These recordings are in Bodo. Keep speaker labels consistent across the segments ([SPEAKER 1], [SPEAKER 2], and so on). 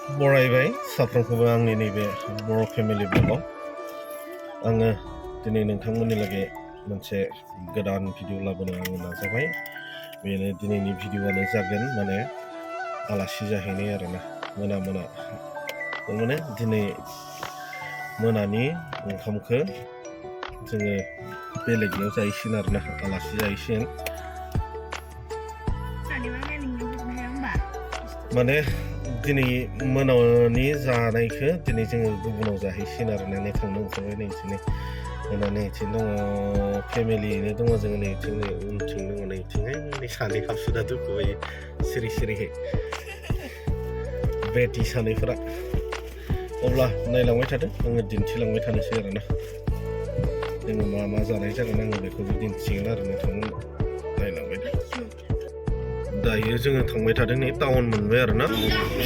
[SPEAKER 1] बरायबाय साफ्रोमखौबो आंनि नैबे बर' फेमिलि ब्लगाव आङो दिनै नोंथांमोननि लागै मोनसे गोदान भिडिअ लाबोनो आङो नाजाबाय। बेनो दिनैनि भिडिअआनो जागोन माने आलासि जाहैनाय आरोना मोना माने दिनै मोनानि ओंखामखौ जोङो बेलेगनियाव जाहैसिगोन आरोना आलासि जाहैसिगोन। माने दिनै मोनानि जानायखौ दिनै जोङो गुबुनाव जाहैसिगोन आरोना नै थांनो ओंखारबाय नैथिंनो जोंना नैथिं दङ फेमिलियैनो दङ जोङो नैथिं उनथिं दङ नैथिंहाय सानै हाबसुदा दुखुबायो सिरि सिरिहै बेटि सानैफोरा। अब्ला नायलांबाय थादो आङो दिन्थिलांबाय थानोसै आरोना जोङो मा जानाय जागोन आङो बेखौबो दिन्थिगोन आरो नोंथांमोन नायलांबाय दायो जोङो थांबाय थादों नै टाउन मोनबाय आरोना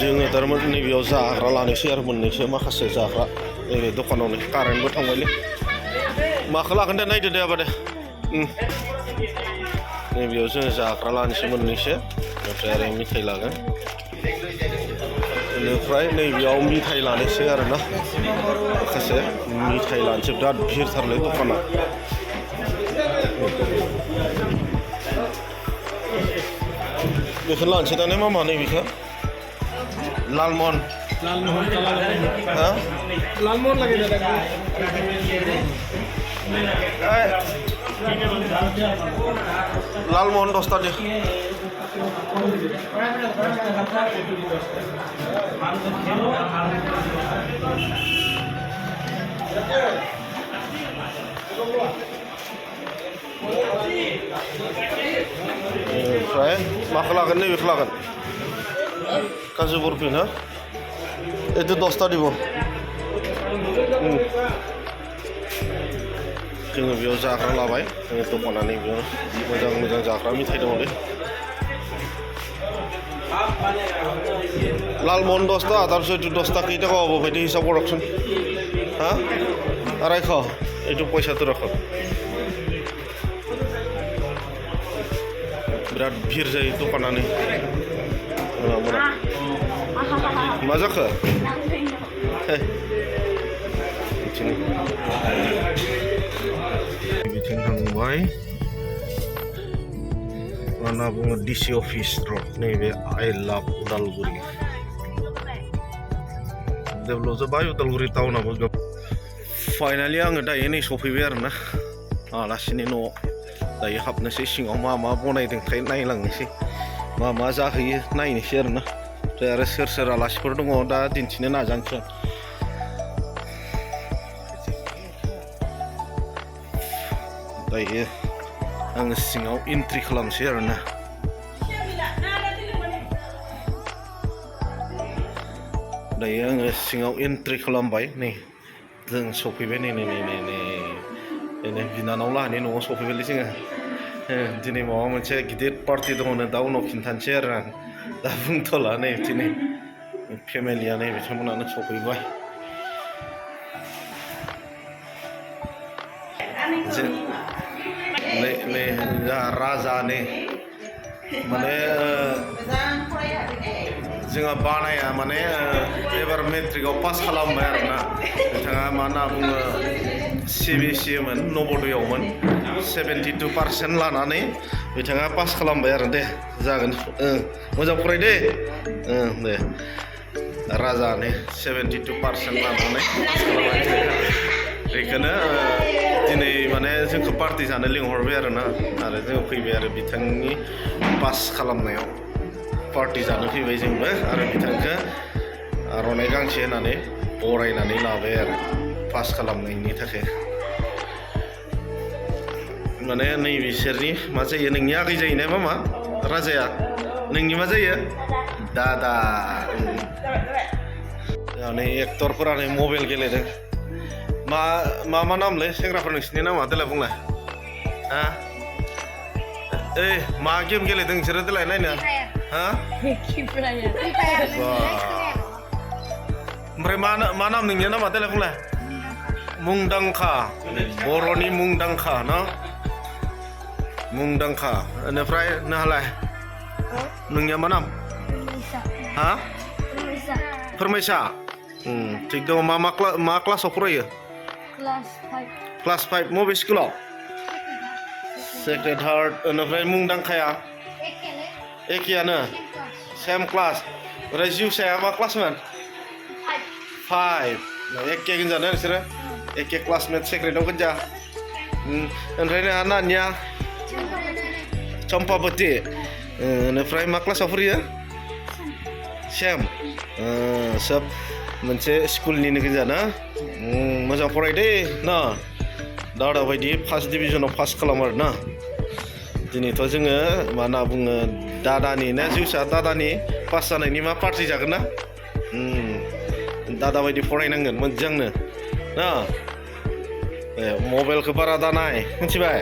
[SPEAKER 1] जोङो थारमाने नैबेयाव जाग्रा लानोसै आरो मोननैसो माखासे जाग्रा नैबे दखानावनो कारेन्टबो थांबायलै माखौ लागोन दे नायदो दे आबा दे नैबेयाव जोङो जाग्रा लानोसै मोननैसो ओमफ्राय आरो मिथाइ लागोन बेनिफ्राय नैबेयाव मिथाइ लानोसै आरोना माखासे मिथाइ लानोसै बिराद भिरथारलै दखाना बेखौ लानोसै दाने मा नैबेखौ लालमहन हा
[SPEAKER 2] लालमहन लगे
[SPEAKER 1] लालमहन 10टा दे ओमफ्राय माखौ लागोन नैबेखौ लागोन काजु बरफि ना एदो 10टा দিব जोङो बेयाव जाग्रा लाबाय जोङो दखाना नैबेयाव मोजां जाग्रा मिथाइ दङलै लालमहन 10টা তাৰপিছত এইটো 10টা কেই টাকা হ'ব ভাইটি হিচাপ কৰকচোন হা 250 এইটো পইচাটো ৰাখক बिराद भिर जायो दखानानो मोना मा जाखो बिथिं थांबाय मा होनना बुङो डिसि अफिस रड नैबे आइ लाभ उदालगुरि डेभेलप जाबाय उदालगुरि टाउनाबो फाइनालि आङो दायो नै सफैबाय आरोना आलासिनि न'आव दायो हाबनोसै सिङाव मा बनायदों थाय नायलांनोसै मा जाहैयो नायनोसै आरोना ओमफ्राय आरो सोर आलासिफोर दङ दा दिन्थिनो नाजानोसै दायो आङो सिङाव एन्ट्रि खालामसै आरोना दायो आङो सिङाव एन्ट्रि खालामबाय नै जों सफैबाय नै बिनानाव लाहानि न'आव सफैबायलै जोङो दिनै माबा मोनसे गिदिर पार्टि दङनो दा उनाव खिन्थानोसै आरो आं दा बुंथ'ला नै दिनै फेमिलिया नै बिथांमोनानो सफैबाय नै राजानि माने जोंहा बानाया माने एबार मेट्रिकआव पास खालामबाय आरोना बिथाङा मा होनना बुङो CBSE मोन नवोदयआवमोन 72% लानानै बिथाङा पास खालामबाय आरो दे जागोन मोजां फराय दे दे राजानि 72% लानानै पास खालामबाय बेखौनो दिनै माने जोंखौ पार्टि जानो लिंहरबाय आरोना आरो जों फैबाय आरो बिथांनि पास खालामनायाव पार्टि जानो फैबाय जोंबो आरो बिथांखौ आर'नाइ गांसे होनानै बरायनानै लाबाय आरो पास खालामनायनि थाखाय माने नै बिसोरनि मा जायो नोंनि आगै जायो ना मामा राजाया नोंनि मा जायो दादा नै एक्टरफोरानो मबाइल गेलेदों मा नामलै सेंग्राफोर नोंसिनि नामा देलाय बुंलाय हा मा गेम गेलेदों नोंसोरो देलाय नायनो हा ओमफ्राय मा नाम नोंनिया नामा देलाय बुंलाय मुंदांखा बर'नि मुंदांखा न मुंदांखा बेनिफ्राय नोंहालाय नोंनिया मा नाम हा फोरमायसा थिग दङ मा क्लासाव फरायो क्लास 5 मबे स्कुलाव सेक्रेड हार्ट ओमफ्राय मुंदांखाया एखेयानो सेम क्लास ओमफ्राय जिउसाया मा क्लासमोन 5 एखे गोनजानो नोंसोरो एखे क्लासमेट सेक्रेटआव गोनजा ओमफ्राय नोंहा नानिया चम्पाबती ओमफ्राय मा क्लासाव फरायो सेम सोब मोनसे स्कुलनिनो गोजा ना मोजां फराय दे ना दादा बायदि फार्स्ट डिभिजनाव पास खालाम आरो ना दिनैथ' जोङो मा होनना बुङो दादानि ना जिउसा दादानि पास जानायनि मा पार्टि जागोन ना दादा बायदि फरायनांगोन मोजांनो ना मबाइलखौ बारा दानाय मिथिबाय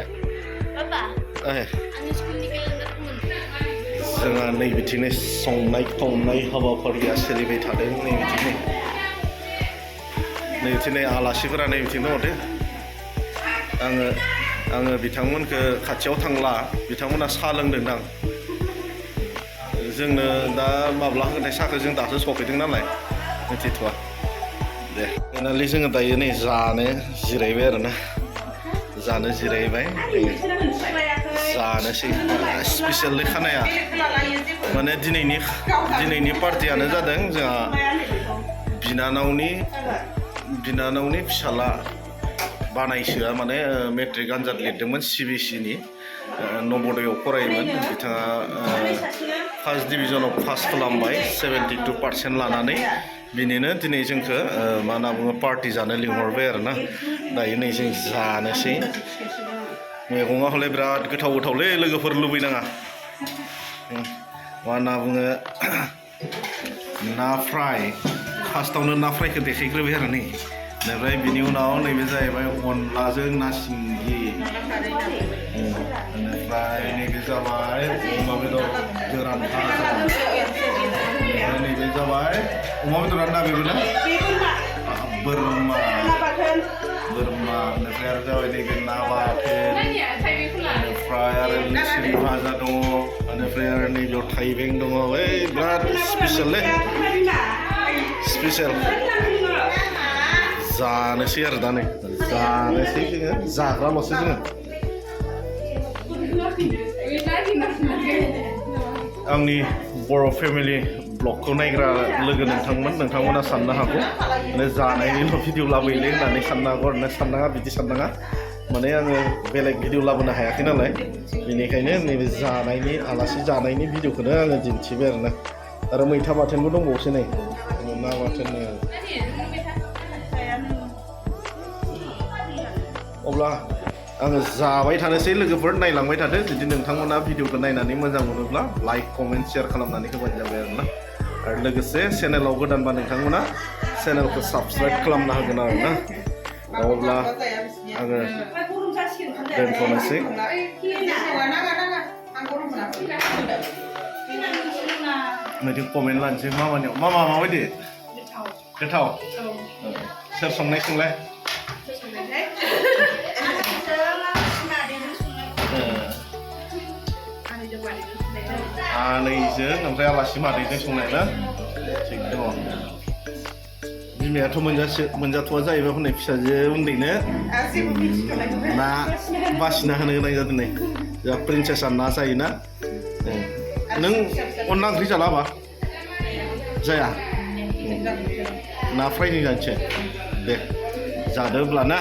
[SPEAKER 1] जोंहा नै बिथिंनो संनाय खावनाय हाबाफारिया सोलिबाय थादों नै बिथिंनो आलासिफोरा नै बिथिं दङ दे आङो बिथांमोनखौ खाथियाव थांला बिथांमोना साहा लोंदोंदां जोंनो दा माब्ला होनाय साहाखौ जों दासो सफैदों नालाय मिथिथ'वा दे फाइनालि जोङो दायो नै जानो जिरायबाय आरोना जानो जिरायबाय जानोसै स्पेसियेलि खानाया माने दिनैनि पार्टियानो जादों जोंहा बिनानावनि फिसाला बानायसोआ माने मेट्रिक आनजाद लिरदोंमोन CBSE नवोदयाव फरायोमोन बिथाङा फार्स्ट डिभिजनाव पास खालामबाय 72% लानानै बिनिनो दिनै जोंखौ मा होनना बुङो पार्टि जानो लिंहरबाय आरोना दायो नै जों जानोसै मैगङा हले बिराद गोथावलै लोगोफोर लुबैनाङा मा होनना बुङो ना फ्राय फार्स्टआवनो ना फ्रायखौ देखायग्रोबाय आरो नै ओमफ्राय बिनि उनाव नैबे जाहैबाय अनलाजों ना सिंगि बेनिफ्राय नैबे जाबाय अमा बेदर गोरान भाजा नैबे जाबाय अमा बेदरानो ना बेबो ना बोरमा बेनिफ्राय आरो जाबाय नैबे ना बाथोन बेनिफ्राय आरो लिसिरि भाजा दङ बेनिफ्राय आरो नैबेयाव थाइबें दङ ओइ बिराद स्पेसियेल जानोसै आरो दा नै जानोसै जोङो जाग्राल'सो जोङो आंनि बर' फेमिलि ब्लगखौ नायग्रा लोगो नोंथांमोना साननो हागौ माने जानायनिल' भिडिअ लाबोयोलै होननानै साननो हागौ आरो बिदि साननाङा माने आङो बेलेग भिडिअ लाबोनो हायाखै नालाय बेनिखायनो नैबे आलासि जानायनि भिडिअखौनो आङो दिन्थिबाय आरो मैथा बाथोनबो दंबावोसो नै ना बाथोन अब्ला आङो जाबाय थानोसै लोगोफोर नायलांबाय थादो जुदि नोंथांमोना भिडिअखौ नायनानै मोजां मोनोब्ला लाइक कमेन्ट शेयार खालामनानै होबानो जाबाय आरोना आरो लोगोसे चेनेलाव गोदानबा नोंथांमोना चेनेलखौ साबस्क्राइब खालामना होगोन आरोना अब्ला आङो दोनथ'नोसै नोंजों कमेन्ट लानोसै मामानियाव माबायदि गोथाव सोर संनाय आनैजों ओमफ्राय आलासि मादैजों संनाय ना थिग दङ बिमायाथ' मोनजाथ'वा जाहैबाय हनै फिसाजो उन्दैनो ना बासिना होनो गोनां जादों नै जोंहा प्रिन्सेसआ ना जायोना नों अनला ओंख्रि जाला बा जाया ना फ्राय जानोसै दे जादो अब्ला ना